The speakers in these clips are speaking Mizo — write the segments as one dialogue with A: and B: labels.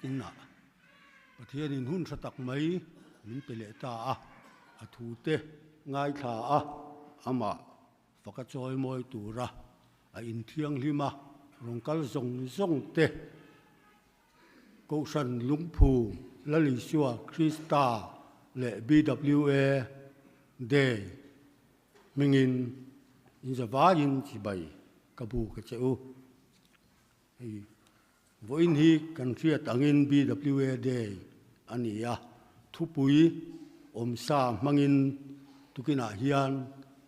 A: Inah Pathianin hun hra tak mai min pe leh ta a, a thute ngaithla a, amah faka chawimawi tura a inthianghlim a, rawn kal zawng zawng te Kohhran Lungphu Lal Isua Krista leh BWA Day hmingin inzavaiin chibai ka bu ka che u. Hei vawiin hi kan hriat angin BWA Day a ni a, thupui awmsa hmangin tukinah hian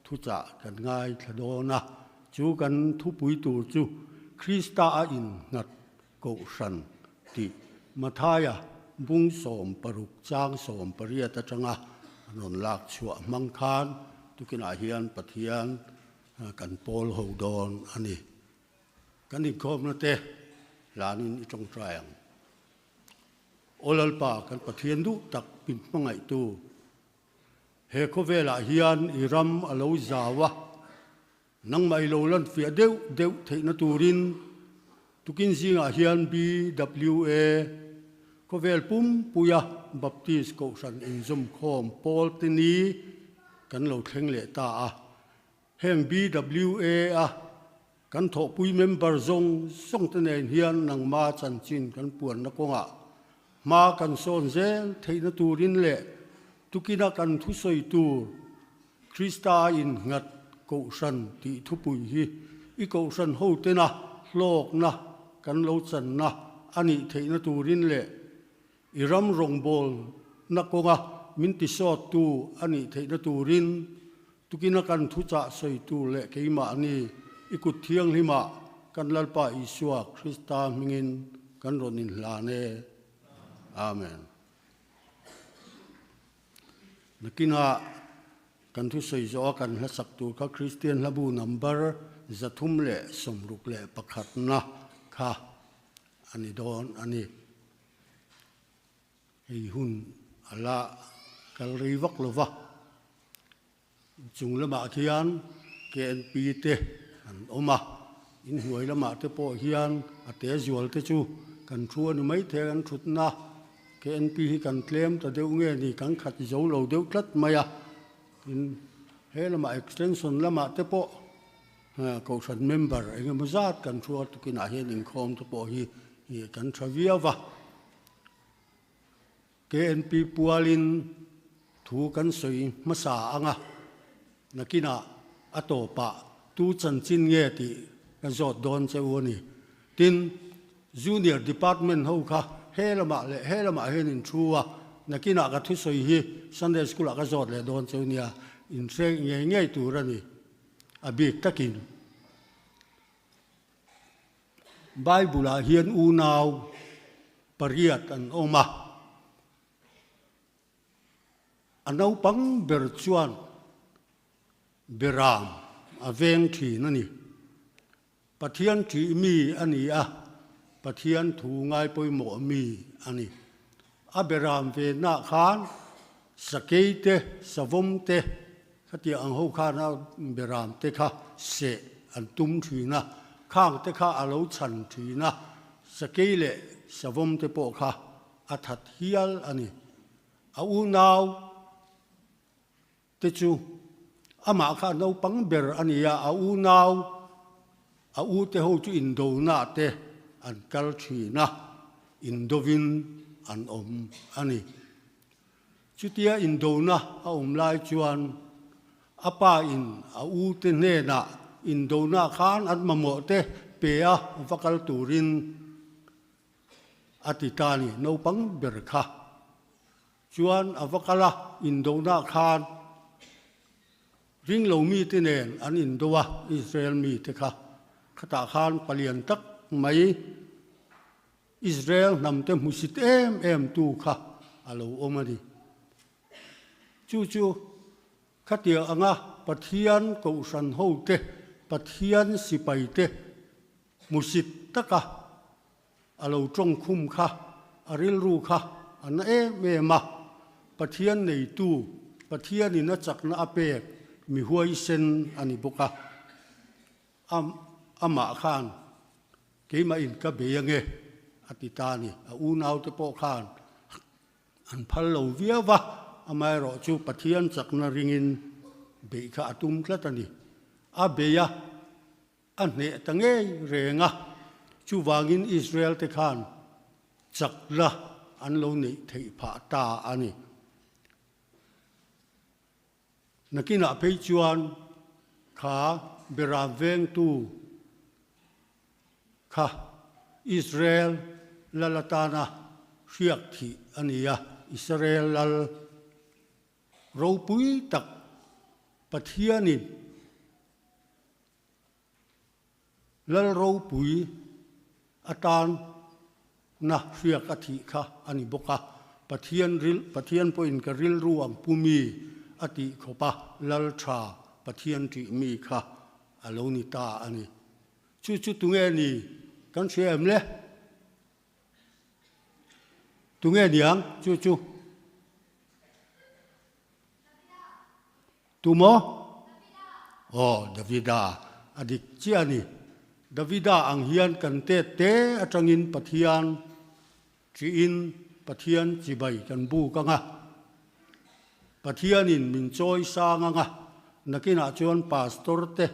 A: thuchah kan ngaithla dawn a, chu kan thupui tur chu Krista a innghat kohhran tih Mathaia bung 60 chang 18 atanga rawn lak chhuah hmang khan tukinah hian Pathian kan pawl ho dawn a ni. Kan inkhawmna te hlanin i tawngtai ang. Aw Lalpa, kan Pathian duh tak min hmangaihtu, he khawvelah hian i ram a lo zau a, nangmah i lo lanfiah deuh deuh theihna turin tukin zingah hian BWA khawvel pumpuia Baptist Kohhran inzawmkhawm pawl te ni kan lo thleng leh ta a. Heng BWA a kan thawhpui member zawng zawng te nen hian nangma chanchin kan puanna kawngah hma kan sawn zel theihna turin leh tukina kan thusawi tur Krista a innghat Kohhran tih thupui hi i Kohhran hotena hlawkna kan lo channa a nih theihna turin leh I ram rawngbawlna kawnga min tisawttu a nih theihna turin tukina kan thuchah sawi tur leh keimahni i kut thianghlimah kan Lalpa Isua Krista hmingin kan rawn inhlan e. Amen. Nakinah kan thusawi zawha kan hlasak tur kha Kristian hlabu number 361 na kha a ni dawn a ni. Hei hun a la kal rei vak lo va, chung lamah khian KNP te an awm a, inhnuai lamah te pawh hian a te zual te chu kan thu a ni maithei a, kan thutna KNP hi kan tlem ta deuh nge ni, kan khat zo lo deuh tlat mai a, tin he lamah extension lamah te pawh Kohhran member eng emaw zat kan thu a, tukinah hian inkhawm te pawh hi kan tha viau va. KNP pualin thu kan sawi hmasa ang a, nakinah a tawpah tu chanchin nge tih ka zawt dawn che u a ni. Tin, Junior Department ho kha he lamah leh he lamah hian in thu a, nakinah ka thusawi hi Sunday School-ah ka zawt leh dawn che u nia, in hre ngei ngei tur a ni. A bik takin Bible-ah hian unau pariat an awm a, a naupang ber chuan Beram a veng thin a ni. Pathian ṭih mi a ni a, Pathian thu ngai pawimawh mi a ni. A beram ve nah khan sakei te, savawm te, khatiang ang ho khan a beram te kha seh an tum ṭhin a, khang te kha a lo chhan ṭhin a, sakei leh savawm te pawh kha a that hial a ni. A unau. Te chu amah kha naupang ber a ni a, a unau, a ute ho chu indonah te an kal thin a, indovin an awm a ni. Chutia indona a awm lai chuan a pa in a ute hnenah indonah khan an mamawh te pe a va kal turin a ti ta a ni, naupang ber kha. Chuan a va kal a, indohna khan ringlo mite nen an indo a, Israel mite kha. Khatah khan palian tak mai Israel hnamte hmusit em em tu kha a lo awm a ni. Chu chu khatiang anga Pathian kohhran hote, Pathian sipaite hmusit taka A lo tawngkhum kha a rilru kha a na em em a, Pathian neitu, Pathianin a chakna a pek mi huaisen a ni bawk a. A amah khan keimah in ka bei ange a ti ta a ni. A unaute pawh khan an phal lo viau va, amaherawhchu Pathian chakna ringin beih kha a tum tlat a ni. A bei a, a hneh ta ngei reng a, chuvangin Israel te khan chakna an lo neih theih phah ta a ni. Nakinah phei chuan kha Beram vengtu kha Israel lal atana hriak thih a ni a, Israel lal ropui tak Pathianin Lal ropui atan na hriak a thih kha a ni bawk a, Pathian ril Pathian pawhin ka rilru ang pu mi a tih khawp a, Lal tha Pathian tih mi kha a lo ni ta a ni. Chu chu tunge ni kan hria em le? Tunge niang chu chu? Tu maw? Aw, Davida a dik chiah a ni. Davida ang hian kan tet te atangin Pathian ṭihin Pathian chibai kan buk ang a. Pathianin min chawi sang ang a. Nakinah chuan pastor te,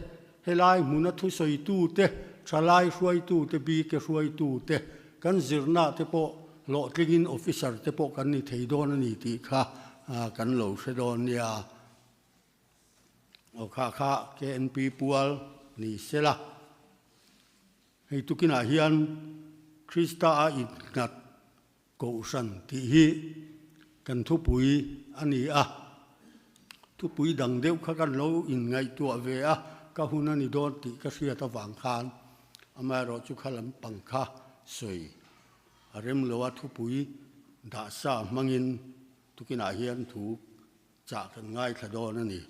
A: helai hmuna thusawitu te, thalai hruaitu te, bike hruaitu te, kan zirna te pawh hlawhtlingin officer te pawh kan ni thei dawn a ni tih kha kan lo hre dawn nia. Aw kha kha KNP pual ni sela. Hei tukinah hian Krista a innghat Kohhran tih hi kan thupui a ni a, thupui dang deuh kha kan lo inngaihtuah ve a, ka hun a ni dawn tih ka hriat avang khan amaherawh chu kha lampang kha sawi a rem lo a, thupui dah sa hmangin tukinah hian thu chah kan ngaithla dawn a ni.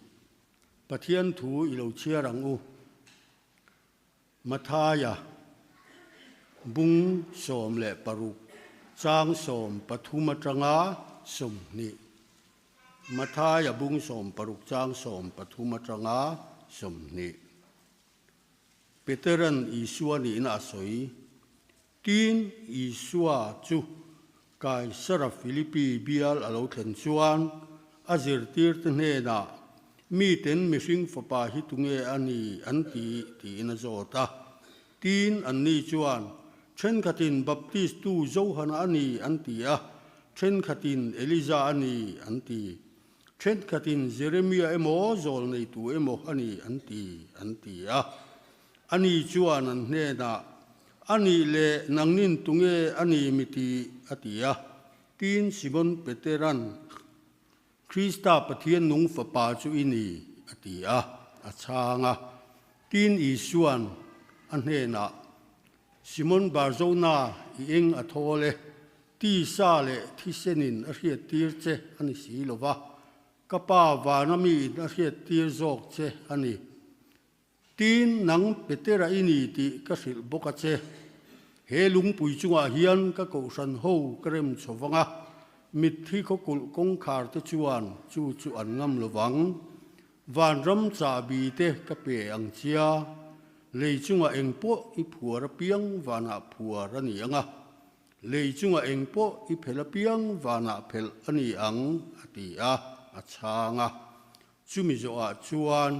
A: Pathian thu i lo chhiar ang u. Mathaia, Bung 16, chang 13 atanga 20. Mathaia bung 16 chang 13 atanga 20. Peteran Isua nihna a sawi. Tin, Isua chu Kaisara Filipi bial a lo thlen chuan a zirtirte hnenah, Miten mihring fapa hi tunge a ni an ti? tiin a zawt a. Tin, anni chuan, Thenkhatin Baptistu Johana a ni an ti a, thenkhatin Elija a ni an ti, thenkhatin Jeremia emaw zawlneitu emaw a ni an ti, an ti a. Ani chuan an hnenah, A nih leh nangnin tunge a ni mi ti? a ti a. Tin, Simon Peteran, Krista Pathian nung Fapa chu i ni, a ti a, a chhang a. Tin, Isuan a hnenah, Simon Barzona, i eng a thawl e, tisa leh thisenin a hriattir che a ni si lo va, ka Pa vana miin a hriattir zawk che a ni. Tin, nang Petera i ni tih ka hrilh bawk a che. He lungpui chungah hian ka kohhran ho ka rem chho vang a, mitthi khawkulh kawngkhar te chuan chu chu an ngam lo vang. Vanram chahbi te ka pe ang chia, lei chungah eng pawh i phuar apiang vanah phuar a ni ang a, lei chungah eng pawh i phelh apiang vanah phelh a ni ang, a ti a, a chhang a. Chumi zawhah chuan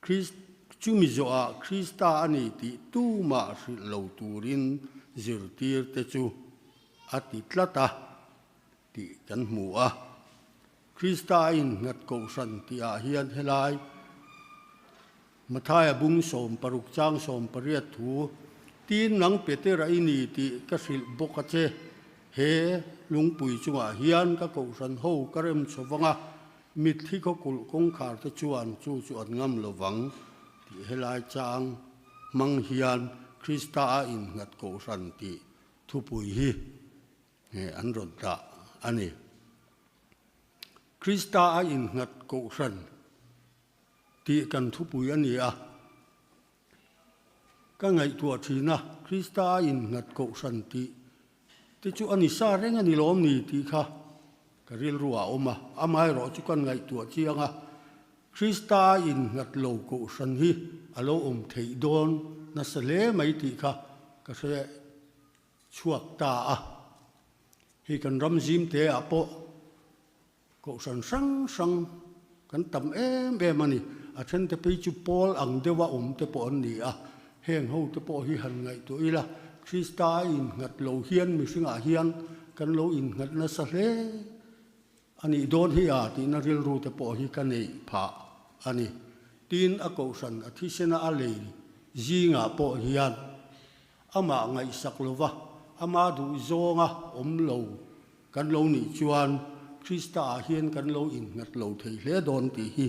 A: Krist, chumi zawhah Krista a ni tih tumah hrilh lo turin zirtirte chu a ti tlat a tih kan hmu a. Krista a innghat kohhran tihah hian helai Mathaia bung 60 chang 18 thu, Tin nang Petera i ni tih ka hrilh bawk a che, he lungpui chungah hian ka kohhran ho ka rem chho vang a, mitthi khawkulh kawngkhar te chuan chu chu an ngam lo vang tih helai chang hmang hian Krista a innghat kohhran tih thupui hi an rawn dah a ni. Krista a innghat kohhran. Tih kan thupui a ni a. Ka ngaihtuah thin a, Krista a innghat kohhran tih te chu a ni sa reng a ni lawm ni tih kha ka rilru ah a awm a. Amaherawh chu kan ngaihtuah chiang a, Krista a innghat lo kohhran hi a lo awm theih dawn nasa hle mai tih kha ka hre. chhuak ta a. Hei kan ram zim te ah pawh Kohhran hrang hrang kan tam em em a ni. A then te phei chu pawl ang deuha awm te pawh an ni a. Heng ho te pawh hi han ngaihtuah ila, Krista a innghat lo hian mihringah hian kan lo innghat nasa hle a nih dawn hi a tihna rilru te pawh hi ka neih phah a ni. Tin, a kohhran a thisena a lei zingah pawh hian amah ngaihsak lova ama duhzawnga awm lo Kan lo nih chuan Krista ah hian kan lo innghat lo thei hle dawn tih hi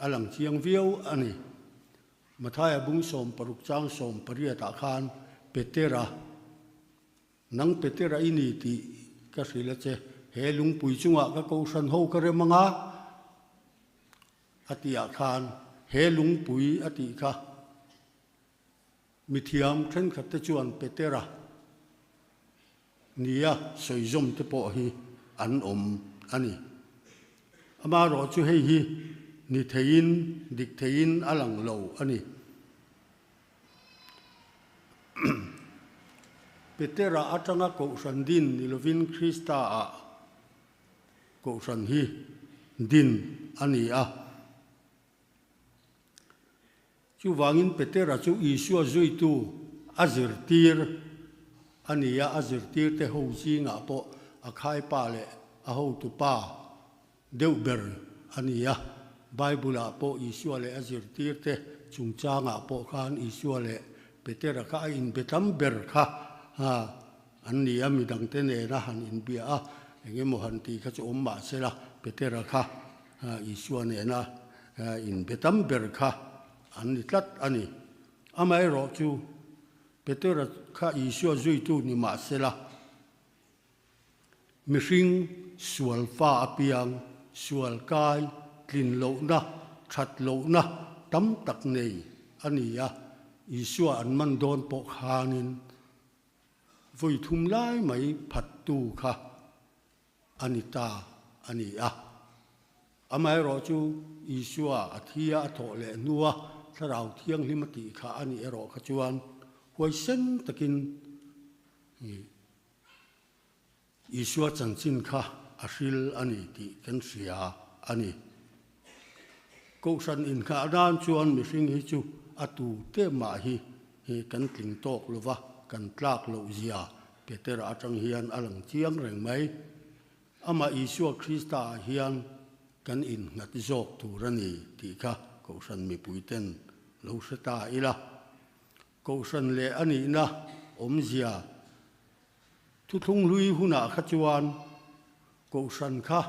A: a lang chiang viau a ni. Mathaia bung 60 chang 18 ah khan Petera, Nang Petera i ni tih ka hrilh a che, he lungpui chungah ka kohhran ho ka rem anga a tih ah khan he lungpui a tih kha Mithiam thenkhatte chuan Petera nia sawizawm te pawh hi an awm a ni. Amaherawh chu hei hi ni theiin, dik theiin a lang lo a ni. Petera atanga Kohhran din ni lovin Krista-ah Kohhran hi din a ni a. Chuvangin Petera chu Isua zuitu a zirtir a ni a, a zirtirte ho zingah pawh a khaipa leh a hotupa deuh ber a ni a. Bible-ah pawh Isua leh a zirtirte chungchangah pawh khan Isua leh Petera kha a inbe tam ber kha an ni a, midangte nena han inbia a, eng emaw han tih kha chu awm mah sela Petera kha Isua nena inbe tam ber kha an ni tlat a ni. Amaherawh chu Petera kha Isua zuitu ni mah sela, mihring sual fa apiang, sual kai, tlin lohna, that lohna tam tak nei a ni a, Isua an man dawn pawh khanin vawi thum lai mai phattu kha a ni ta a ni a. Amaherawh chu Isua a thi a, a thawh leh hnua Thlarau Thianghlim a tih kha a nih erawh kha chuan huaisen takin Isua chanchin kha a hril a ni tih kan hria a ni. Kohhran inghah nan chuan mihring hi chu a tu te mah hi kan tling tawk lova kan tlak loh zia Petera atang hian a lang chiang reng mai. Amah Isua Krista ah hian kan innghat zawk tur a ni tih kha Kohhran mipuiten lo hre ta ila. Kohhran leh a nihna awmzia thuthlung hlui hunah kha chuan Kohhran kha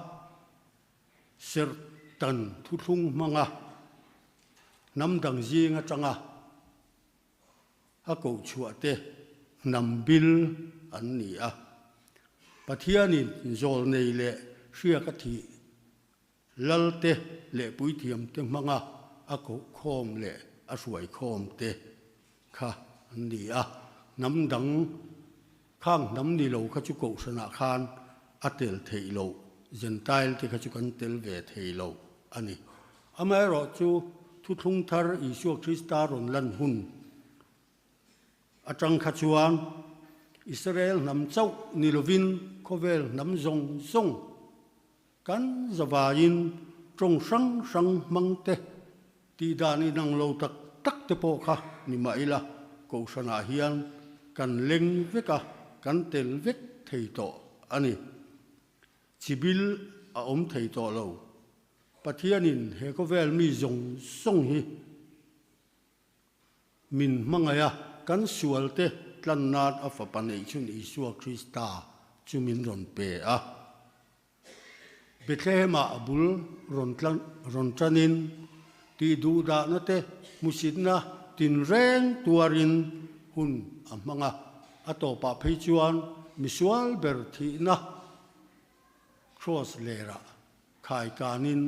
A: serhtan thuthlung hmanga hnam dang zing atanga A koh chhuah te hnam bil an ni a. Pathianin zawl nei leh hriak a thih lal te leh puithiam te hmanga a koh khawm leh a hruai khawm te kha an ni a. Hnam dang khang hnam ni lo kha chu kohhranah khan a tel theih loh, Gentile te kha chu kan tel ve thei lo a ni. Amaherawhchu, thuthlung thar Isua Krista rawn lan hun atang kha chuan Israel hnam chauh ni lovin khawvel hnam zawng zawng kan zavaiin tawng hrang hrang hmang te tih dan inang lo tak tak te pawh kha ni mah ila Kohhranah hian kan leng vek a, kan tel vek thei tawh a ni. Chibil a awm thei tawh lo. Pathianin he khawvel mi zawng zawng hi min hmangaih a, kan sualte tlan nan a Fapa neihchhun Isua Krista chu min rawn pe a. Bethlehem-ah a bul rawn tlan rawn tanin tih duhdahna te hmusitna tinreng tuarin hun a hmang a, a tawpah phei chuan misual ber thihna Kraws lerah khaikanin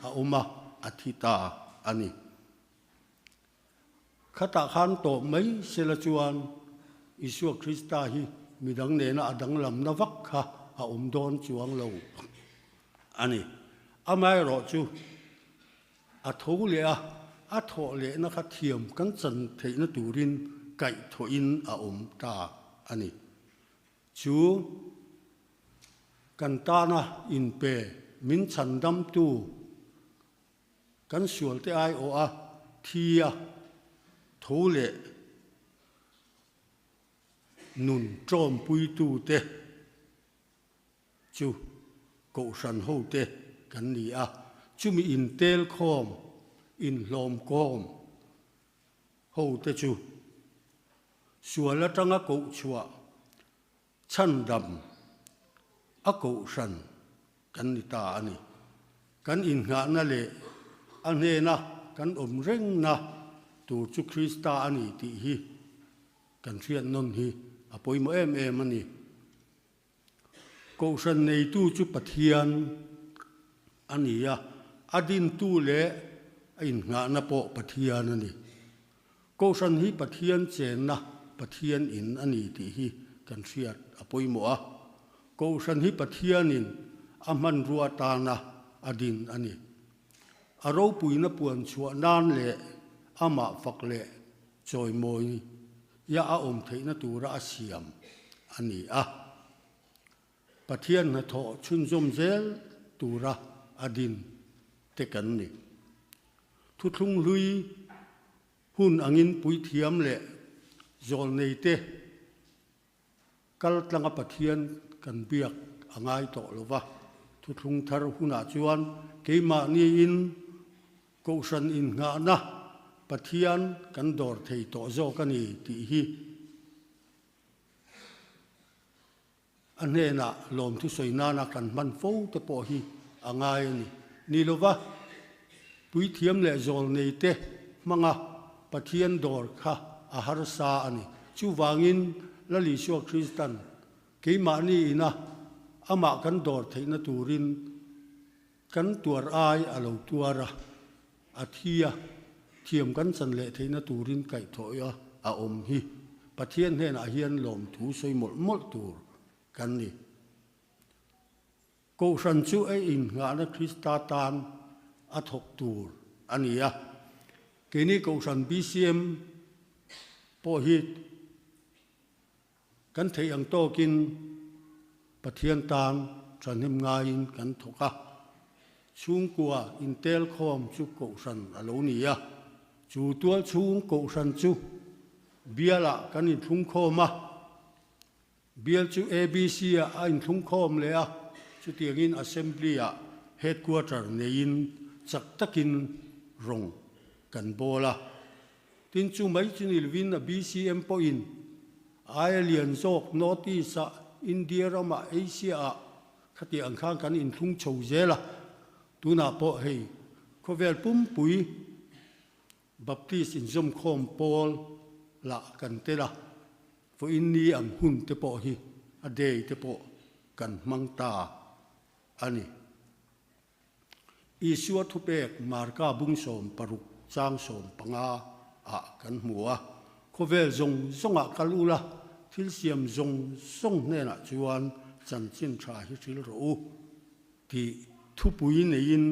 A: a awm a, a thi ta a ni. Khatah khan tawh mai sela chuan Isua Krista hi midang nena a danglamna vak kha a awm dawn chuang lo a ni. Amaherawh chu a tho leh a, a thawh lehna kha thiam kan chan theihna turin kaihthawhin a awm ta. a ni. Chu kan tana inpe min chhandamtu kan sualte aiawha thi a tho leh nun ṭawmpuitute chu Kohhran hote kan ni a, chumi intelkhawm, inhlawmkawm hote chu sual atanga kohchhuah chhandam a Kohhran kan ni ta a ni. Kan innghahna leh a hnena kan awm rengna tur chu Krista a ni tih hi kan hriat nawn hi a pawimawh em em a ni. Kohhran neitu chu Pathian a ni a, a dintu leh a innghahna pawh Pathian a ni. Kohhran hi Pathian chenna, Pathian in a ni tih hi kan hriat a pawimawh a. Kohhran hi Pathianin a hmanrua atana a din a ni. A ropuina puan chhuah nan leh amah fak leh chawimawi ia a awm theihna tura a siam a ni a. Pathian hnathawh chhunzawm zel tura a din te kan ni. Thuthlung hlui hun angin puithiam leh zawlnei te kal tlanga Pathian kan biak a ngai tawh lo va. Thuthlung thar hunah chuan keimahniin Kohhran innghahna Pathian kan dawr thei tawh zawk a ni tih hi a hnenah lawmthu sawi nana kan hman fo te pawh hi a ngai a ni. Ni lova puithiam leh zawlnei te hmanga Pathian dawr kha a harsa a ni. Chuvangin Lal Isua Kristan keimahni ina amah kan dawr theihna turin Kan tuar ai a lo tuar a, a thi a, thiam kan chan leh theihna turin kaihthawh a a awm hi Pathian hnenah hian lawmthu sawi mawlh mawlh tur kan ni. Kohhran chu a innghahna Krista tan a thawk tur a ni a, keini Kohhran BCM pawh hi Kan theih ang tawkin Pathian tan thahnem ngaiin kan thawk a, chhungkua intelkhawm chu kohhran a lo ni a, chu tual chhung kohhran chu bialah kan inthlungkhawm a, bial chu ABC ah a inthlungkhawm leh a, chutiangin Assembly-ah headquarter neiin chak takin rawng kan bawl a. Tin chu mai chu ni lovin a BCM pawhin aia lian zawk North East ah, India ramah, Asia ah khatiang ang khan kan inthlung chho zel a. Tunah pawh hei khawvel pumpui Baptist inzawmkhawm pawl lah kan tel a, vawiin ni ang hun te pawh hi a day te pawh kan hmang ta a ni. Isua thupek Marka bung 60 chang 15 ah kan hmu a, Khawvel zawng zawngah kal ula, thil siam zawng zawng hnenah chuan chanchin tha hi hril rawh u tih thupui neiin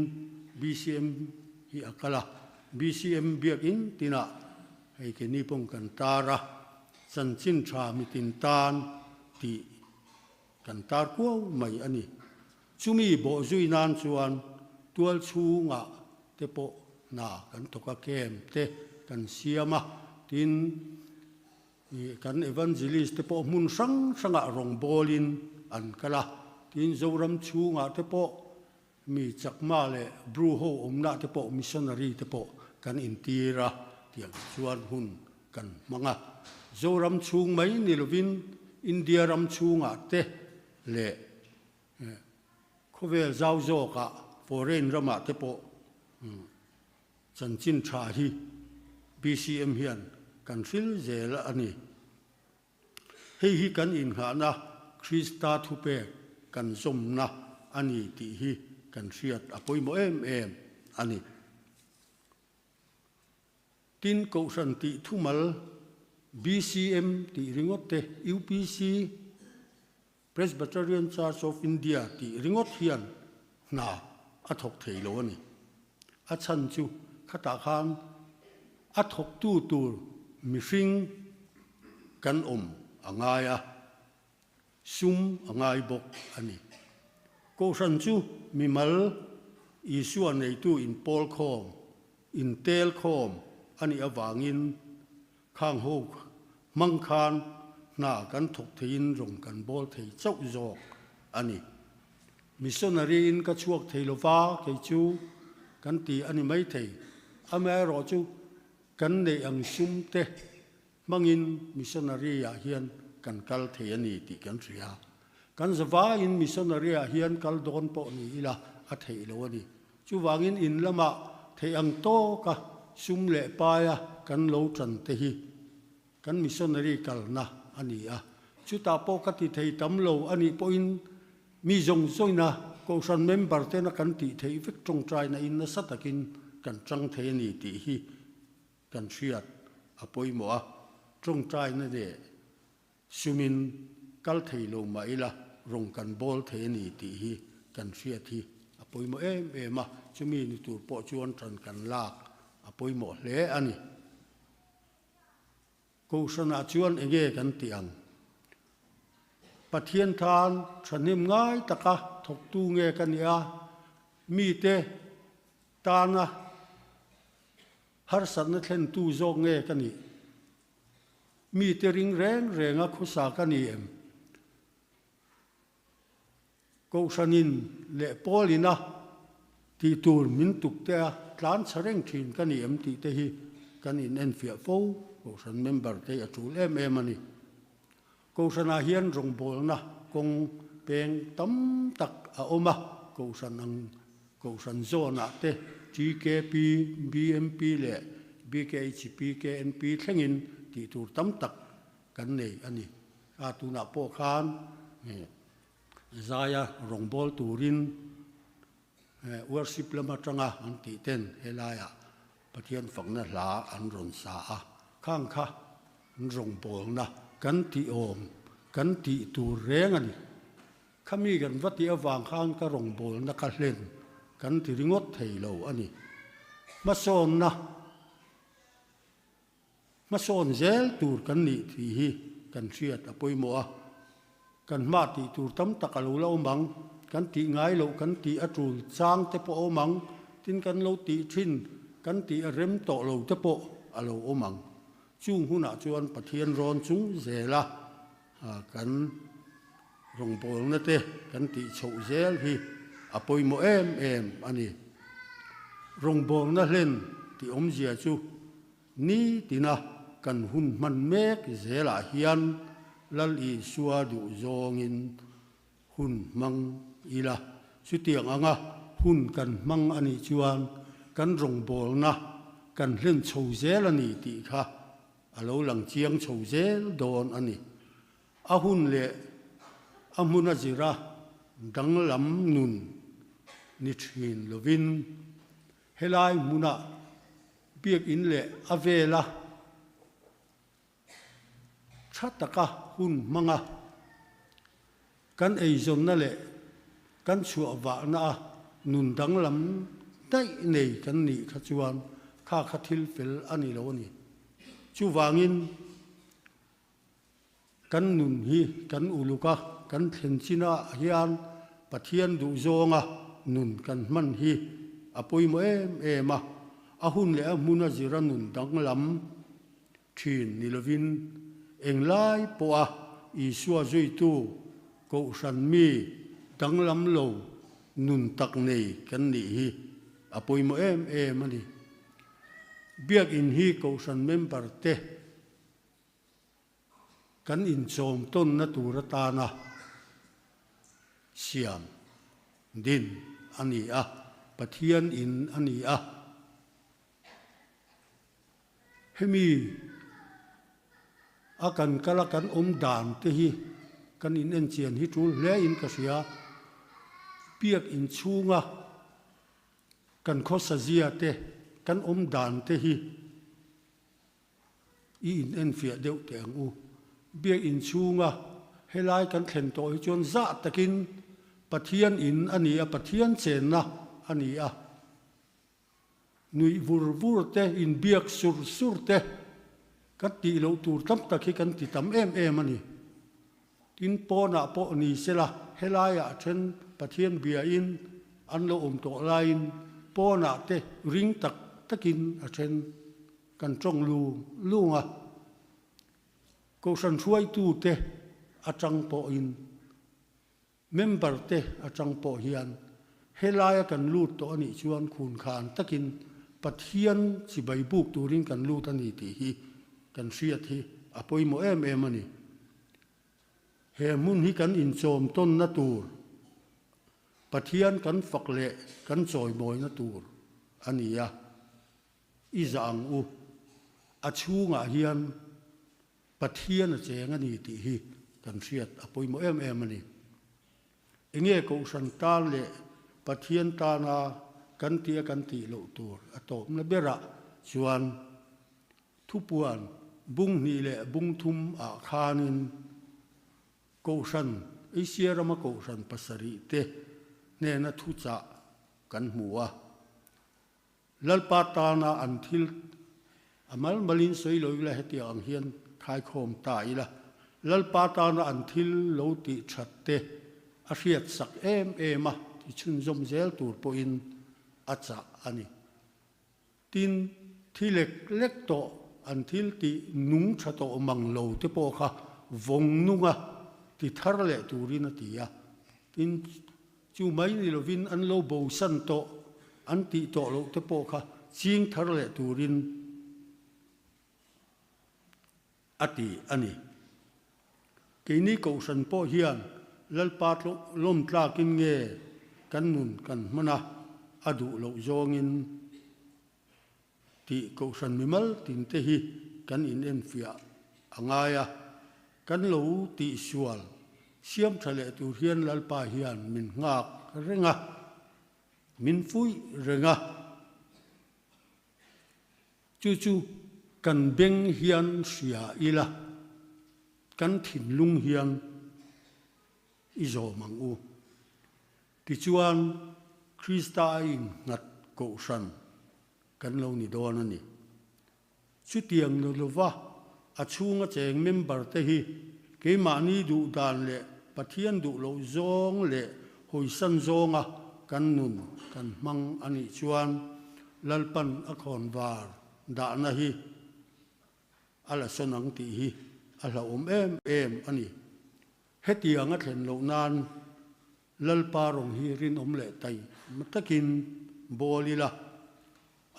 A: BCM hi a kal a. BCM biakinn tinah hei keini pawng kan tar a, chanchin tha mitin tan tih kan tar kuau mai a ni. Chumi bawhzui nan chuan tual chhungah te pawh hna kan thawk a, camp te kan siam a, tin kan evangelist te pawh hmun hrang hrangah rawngbawlin an kal a, tin Zoram chhungah te pawh mi Chakma leh Bru ho awmna te pawh missionary te pawh kan intir a, tiang chuan hun kan hmang a. Zoram chhung mai ni lovin India ram chhungah te leh Khawvel zau zawkah foreign ramah te pawh chanchin tha hi BCM hian kan hril zel a ni. Hei hi kan innghahna Krista thupek kan zawmna a ni tih hi kan hriat a pawimawh em em a ni. Tin, Kohhran tih thumal BCM tih ringawt te, UPC, Presbyterian Church of India tih ringawt hian hna a thawk thei lo a ni. A chhan chu khatah khan a thawktu tur mihring kan awm a ngai a, sum a ngai bawk a ni. Kohhran chu mimal Isua neitu inpawl khawm, intel khawm a nih avangin khang ho hmang khan hna kan thawk theiin rawng kan bawl thei chauh zawk a ni. Missionary in ka chhuak thei lova kei chu kan ti a ni maithei. Amaherawhchu chu kan neih ang sum te hmangin missionary ah hian kan kal thei a ni tih kan hria. Kan zavaiin missionary ah hian kal dawn pawh ni ila a theih lo a ni. Chuvangin in lamah theih ang tawka sum leh paia kan lo tan te hi kan missionary kalna a ni a. Chutah pawh ka ti thei tam lo a nih pawhin mi zawng zawngina Kohhran member tena kan tih theih vek tawngtaina in nasa takin kan chang thei a ni tih hi kan hriat a pawimawh a. Tawngtaina leh sumin kal thei lo mah ila rawng kan bawl thei a ni tih hi kan hriat hi a pawimawh em em a. Chumi ni tur pawh chuan tan kan lak a pawimawh hle a ni. Kohhranah chuan enge kan tih ang? Pathian tan thahnem ngai taka thawktu nge ka nih a, mite tana harsatna thlentu zawk nge ka nih? Mite ring reng renga khawsa ka ni em? Kohhranin leh pawlina tih tur min tuk te a tlan chha reng thin ka ni em tih te hi kan in enfiah fo. Kohhran member te hi a tul em em a ni. Kohhranah hian rawngbawlna kawng peng tam tak a awm a, Kohhran ang Kohhran zawnah te TKP, BMP leh BKHP, KNP thlengin tih tur tam tak kan nei a ni. A tunah pawh khan Zaia rawngbâwl turin worship lam aṭanga an tih ten helaiah Pathian fakna hla an rawn sa a, khang kha an rawngbâwlna kan tih awm, kan tih tur reng a ni. Khami kan va tih avang khan ka rawngbâwlna ka hlen kan ti ringawt thei lo a ni. Hmasawnna. Hmasawn zel tur kan nih tih hi kan hriat a pawimawh a, kan hma tih tur tam tak a lo la awm ang, kan tih ngai loh kan tih a tul chang te pawh a awm ang, tin kan lo tih thin kan tih a rem tawh lo te pawh a lo awm ang. Chung hunah chuan Pathian rawn chung zela kan rawngbawlna te kan tih chhoh zel hi a pawimawh em em a ni. Rawngbawlna hlen tih awmzia chu Nitina kan hun hman mek zelah hian Lal Isua duh zawngin hun hmang ila. Chutiang anga hun kan hmang a nih chuan kan rawngbawlna kan hlen chho zel a ni tih kha a lo lang chiang chho zel dawn a ni. A hun leh a hmun a zira danglam nun ni thin lovin helai hmunah Biakinn leh a vela tha taka hun hmanga kan eizawnna leh kan chhuah vahna a nun danglam daih nei kan nih kha chuan kha kha thil fel a ni lo a ni. Chuvangin Kan nun hi kan uluk a, kan thlen chinah hian Pathian duhzawnga nun kan hman hi a pawimawh em em a, a hun leh a hmun a zira nun danglam thin ni lovin englai pawha Isua zuitu Kohhran mi danglam lo nun tak nei kan nih hi a pawimawh em em a ni. Biakinn hi Kohhran member te Kan inchawm tawnna tur atana siam din a ni a, Pathian in a ni a. Hemi a kan kal a kan awm dan te hi kan in enchian hi tul hle in ka hria. Biak inchhunga kan khawsazia te, kan awm dan te hi I in enfiah deuh teh ang u. Biakinn chhunga helai kan thlen tawh hi chuan zah takin Pathian in a ni a, Pathian chenna a ni a. Nuih vur vur te, inbiak sur sur te kan tih loh tur tam tak hi kan ti tam em em a ni. Tin, pawnah pawh ni sela, helaiah then Pathian biain an lo awm tawh laiin pawnah te ring tak takin a then kan tawng lung lung a. Kohhran hruaitute atang pawhin Member te atang pawh hian helaia kan lut tawh a nih chuan khun khan takin Pathian chibai buk turin kan lut a ni tih hi kan hriat hi a pawimawh em em a ni. He hmun hi kan inchawm tawnna tur, Pathian kan fak leh kan chawimawina tur a ni a, i zah ang u. A chhungah hian Pathian a cheng a ni tih hi kan hriat a pawimawh em em a ni. Enge Kohhran tan leh Pathian tana kan tih a kan tih loh tur a tawpna berah chuan thupuan bung hnih leh bung thum ah khanin Kohhran, Asia rama Kohhran pasarih te hnena thuchah kan hmu a. Lalpa tana an thil a mal malin sawi lo ila hetiang ang hian khaikhawm ta ila, Lalpa tana an thil lo tih that te a hriat sak em em a ti chhunzawm zel tur pawhin a chah a ni. Tin, thi lek lek tawh an thil tih nung tha tawh mang lo te pawh kha vawng nunga ti thar leh turin a ti a. Tin, Chu mai ni lovin an lo bosan tawh, an tih tawh loh te pawh kha ching thar leh turin a ti a ni. Keini Kohhran pawh hian Lalpa lawm tlakin nge kan nun kan hman a, a duh loh zawngin Tih Kohhran mimal tinte hi kan inenfiah a ngai a, kan lo tihsual siam tha leh tur hian Lalpa hian min nghak reng a, min fuih reng a. Chu chu kan beng hian hria ila, kan thinlung hian i zawm ang u. Tichuan, Krista a innghat kohhran kan lo ni dawn a ni. Chutiang ni lova a chhunga cheng member te hi keimahni duh dan leh Pathian duh loh zawng leh hawisan zawnga kan nun kan hmang a nih chuan Lalpan a khawnvar dahna hi a la sawn ang tih hi a hlauhawm em em a ni. Hetiang a thlen loh nan Lalpa rawng hi rinawm leh tai takin bawl ila,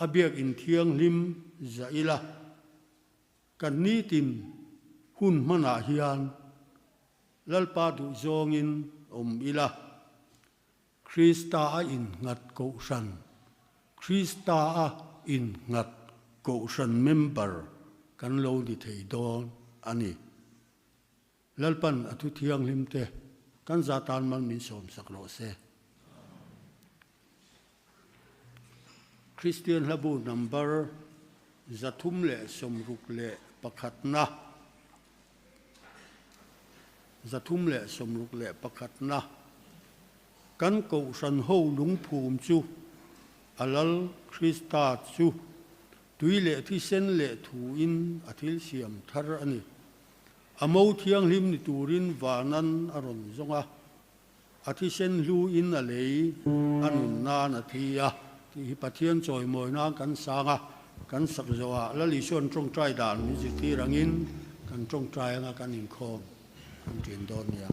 A: a biakinn thianghlim zah ila, kan nitin hun hmanah hian Lalpa duhzawngin awm ila, Krista a innghat kohhran, Krista a innghat kohhran member kan lo ni thei dawn a ni. Lalpan a thu thianghlim te kan za tan mal min sawm sak rawh se. Kristian hlabu number 361 na, 361 na, Kan Kohhran ho lungphum chu a Lal Krista chu tui leh thisen leh thuin a thil siam thar a ni. A mo thianghlim ni turin vanan a rawn zawng a, a thisen hluin a lei, a nun nan a thi a tih hi Pathian chawimawi nan kan sang a, kan sak zawhah Lal Isua'n tawngtai dan min zirtir angin kan tawngtai anga kan inkhawm kan ṭin dawn nia.